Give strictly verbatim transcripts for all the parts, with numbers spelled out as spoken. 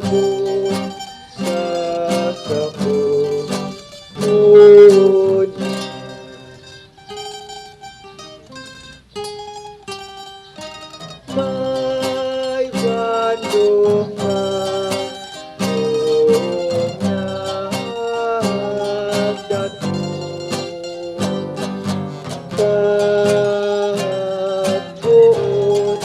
ko sa sakong ngunyan. May bandong na, bandong na dato. Pagbuot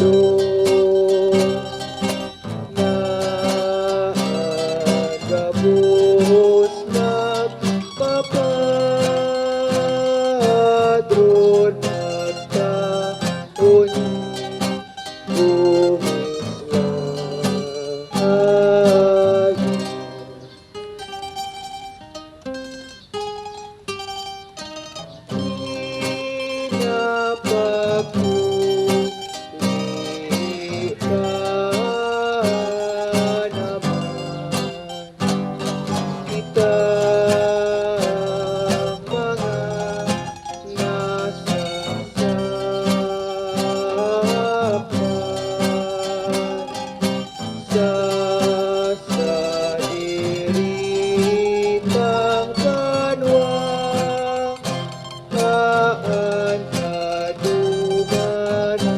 inemperador na gabos magpapadron, magkaon, buhis lahat. Pinapakuli ka naman. Kita mga nasasaktan sa sadiritang banwa, maan kadumanan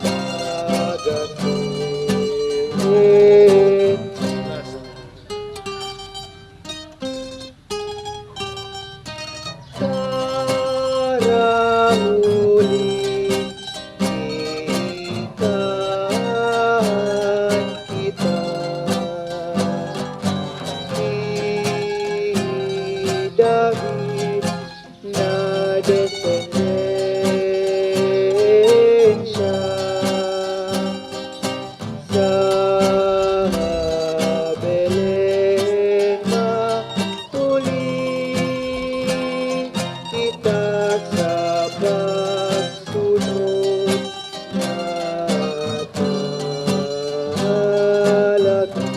pag-asin. Karahuli, ikan kita. Ni David na desendensya. Sa Belen maghuli kita sa pagsunod na talaga.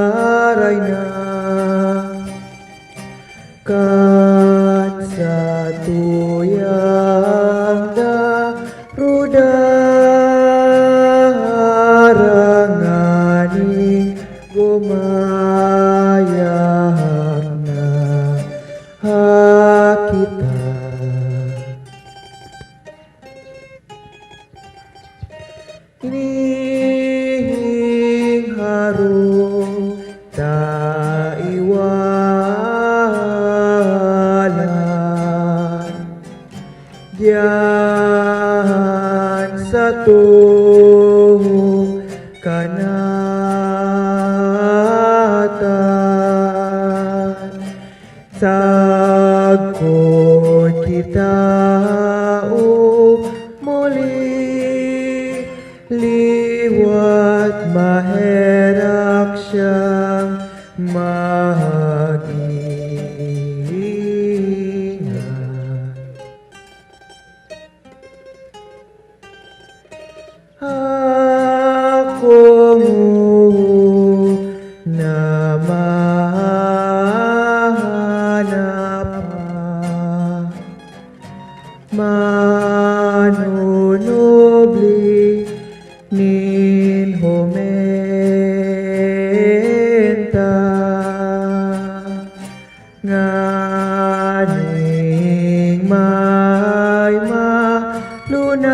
aray na. Kan satuyang daruda, aranganing gumayak na kita. Ining harong ta iwalat, diyan satong kanatan. Sagkod kita umuli, liwat maherak siyang mag-ingat. Ako na mahanap pa, manunubli nin humenta. Nganing may malunadan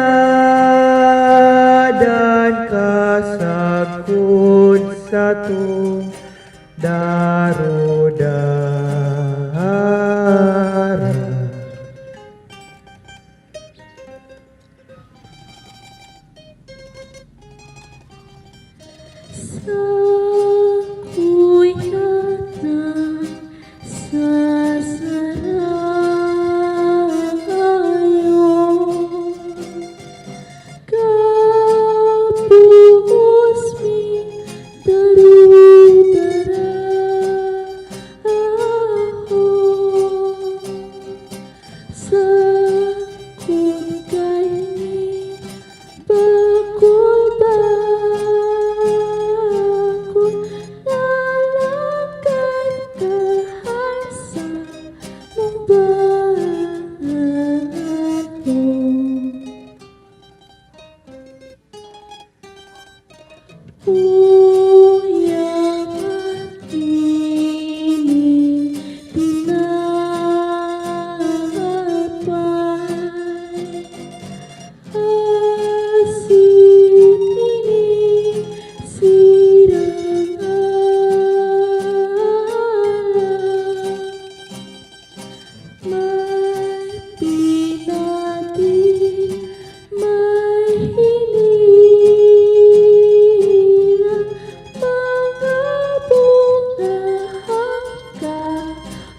ka sagkod satong darudaran. Sakuya na sa sarayo, gabos mi darudara ako. Sagkod kaini, bako-bako na lang kan kahasan mong bago. Uya man ini tinapay, asin ini sirang alam. May pinati, may hinirang, mga bunga hanggang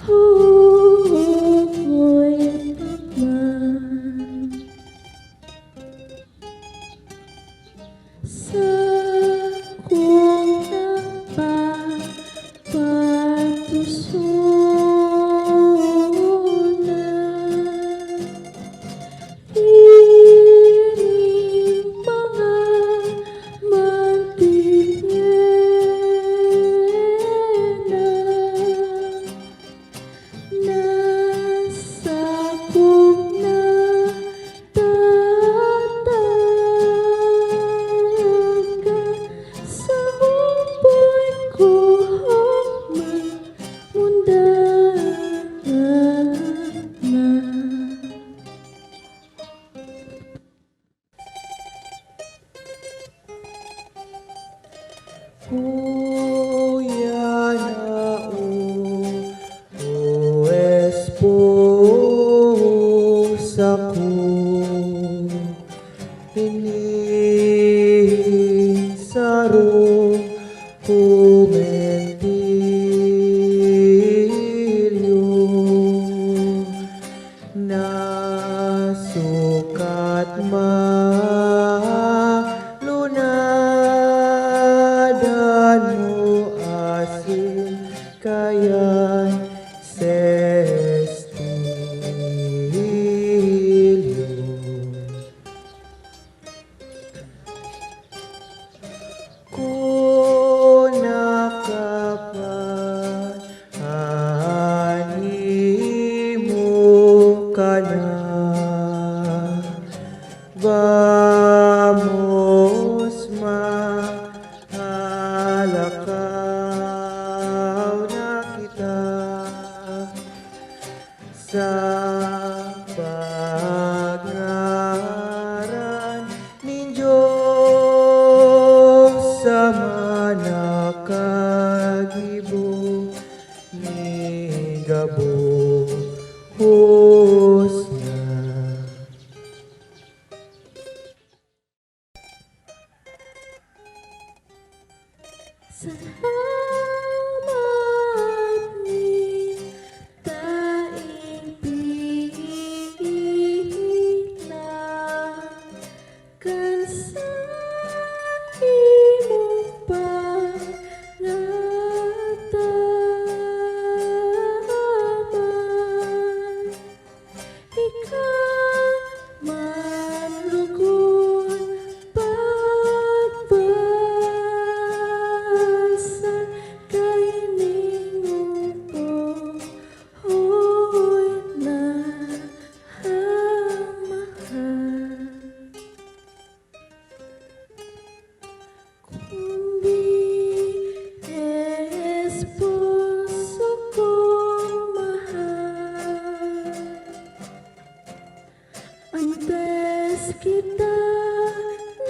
huhoy pa man. Sakong napapatusunan, ining mga mantilyena. Nasakop na tatanggal sa uboy ko, mamundag na. Kuya na o, o esposa ko, ining sarong kumentilyo. Nasukat malunadan mo asin kayan sa estilyo. Kun naka Nin gabos na. Salamat nin daing pihina kan saimong pagtataman. Ika man lugod pagbansa kaining opo, hoy na mahal. Kundi esposo kong mahal, antes kita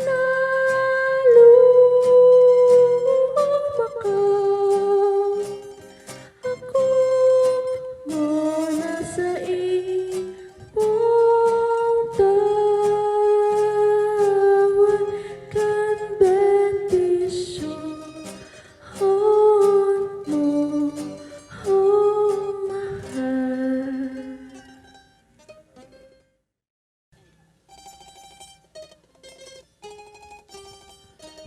nalumakaw, ako muna sa iyong tawan kan bendisyonhon mo, oh mahal.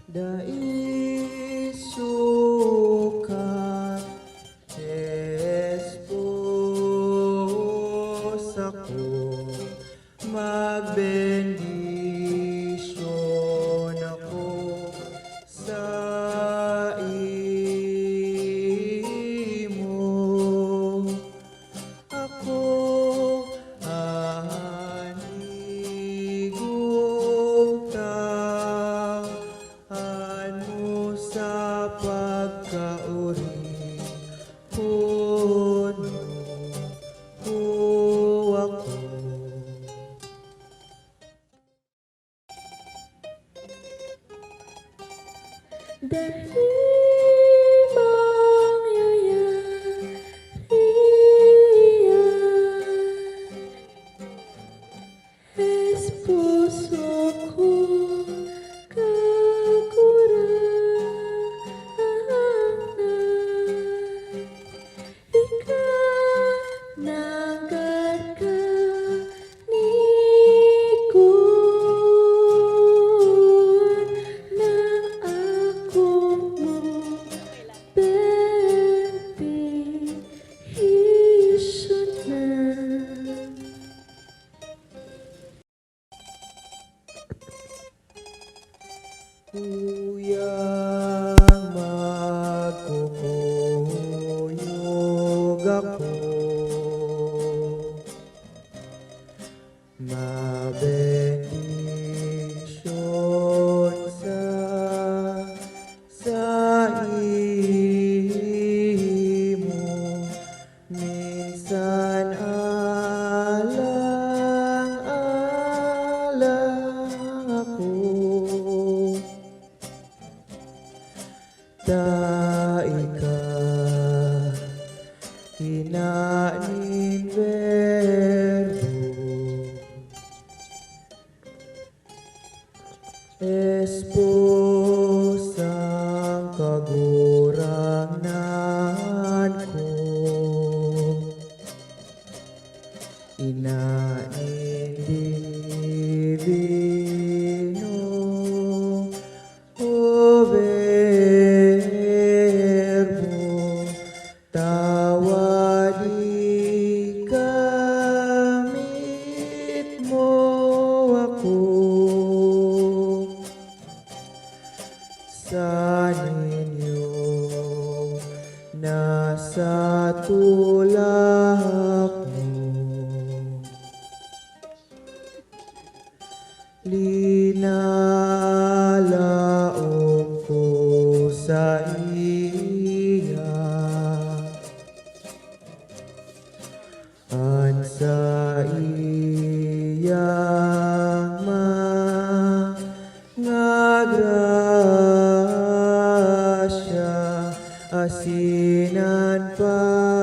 Dai sukat esposa ko, magbendisyon ako saimo. Ako an igong tawan mo sa pagkaoripon mo ako. Dahimang yayarian, esposo ko, Kagurangnan. Ika nanggad ka ni Juan na ako mong bendisyonan. Kuyang magkukuyog ako, mabendisyon sa saimo. Minsan alang-alang ako, ta ika ina nin Verbo. Esposang Kagurangnan ko, ina nin Divino Verbo, tawad ika mitmo ako. Sa ninyo nasa tulak mo, linalaom ko saiya an saiyang mga grasya asin an pa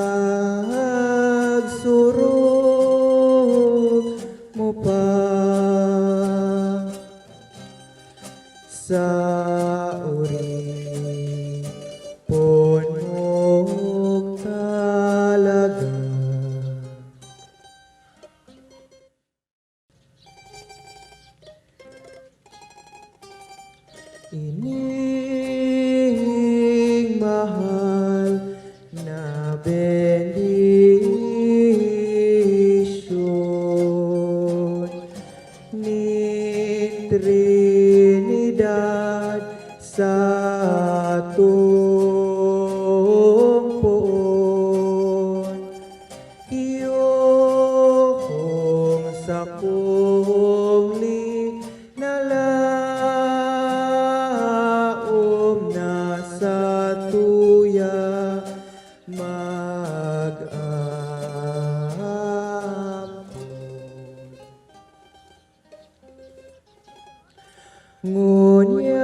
mag-ampon. Ngunyan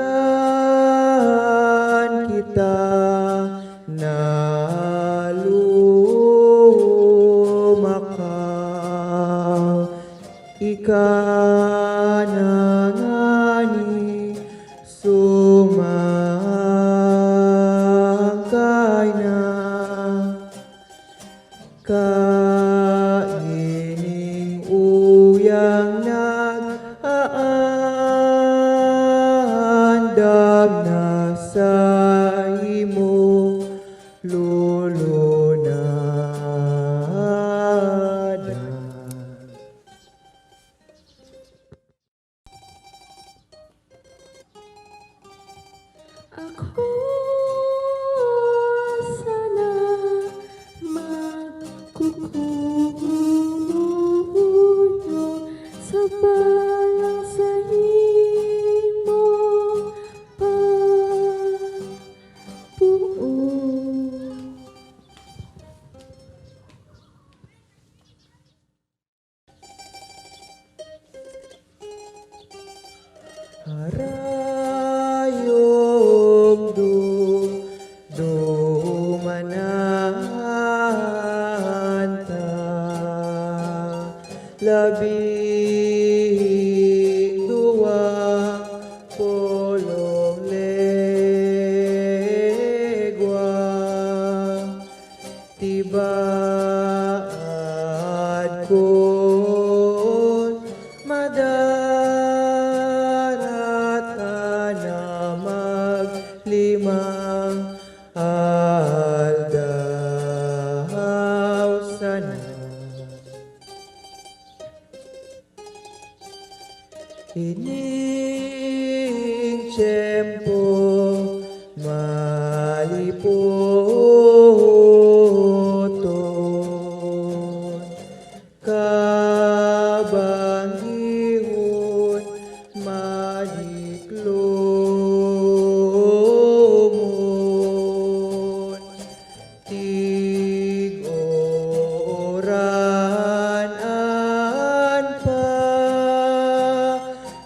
kita na lumakaw, ika na ngani sumangkay na. Kaining uyang nag-aandam na saimo, lulunadan. Ako sana magkukuno sa balang saimong pagbuo. Harayom du-, dumanan ta, labing duwa polong legwa. Tibaad kun madaratan na maglimang aldaw sana. Ining tiyempo malipoton, kabanggihon, maliklomon. Tig-uran an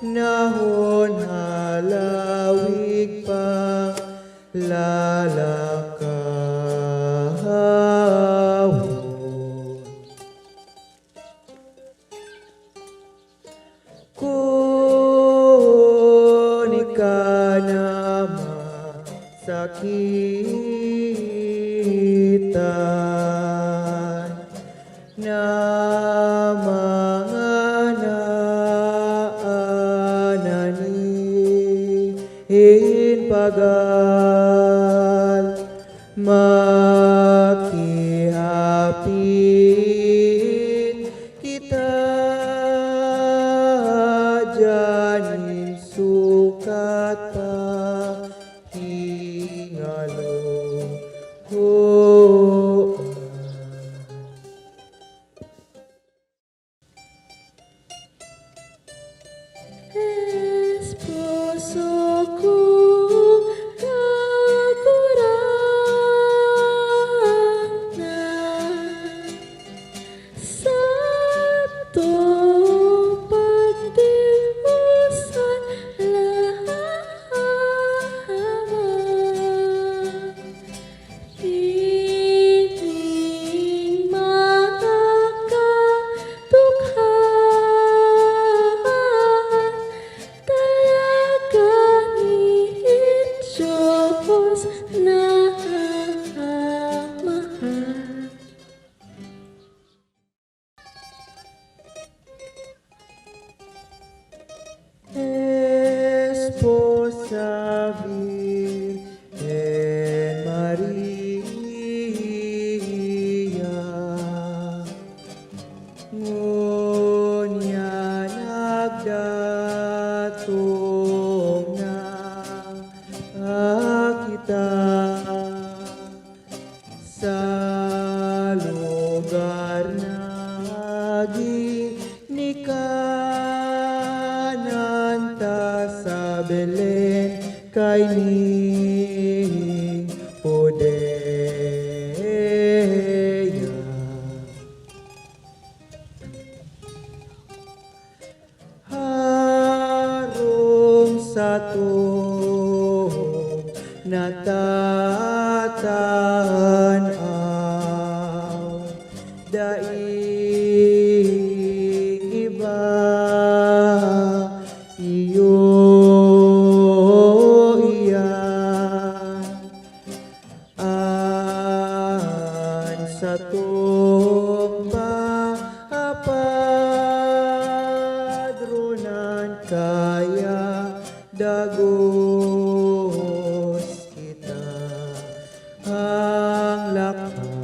panahon, halawig pa lalakawon. Kun ika na masakitan na mga naanani, nin pagal, makihapit kita diyan nin sukat pa hingalo. Oh, Esposo kong Kagurangnan, satong pagdibosan lamang. Ining mga kadukha talaga nin Diyos na Amahan. Esposa Virgen Maria, ngunyan nagdatong na kita. Sa lugar na ginikanan ta, sa Belen kaining Judea. Tanaw, daing iba, iyo iyan. An satong papadronan kaya dagos kita. Ang lakas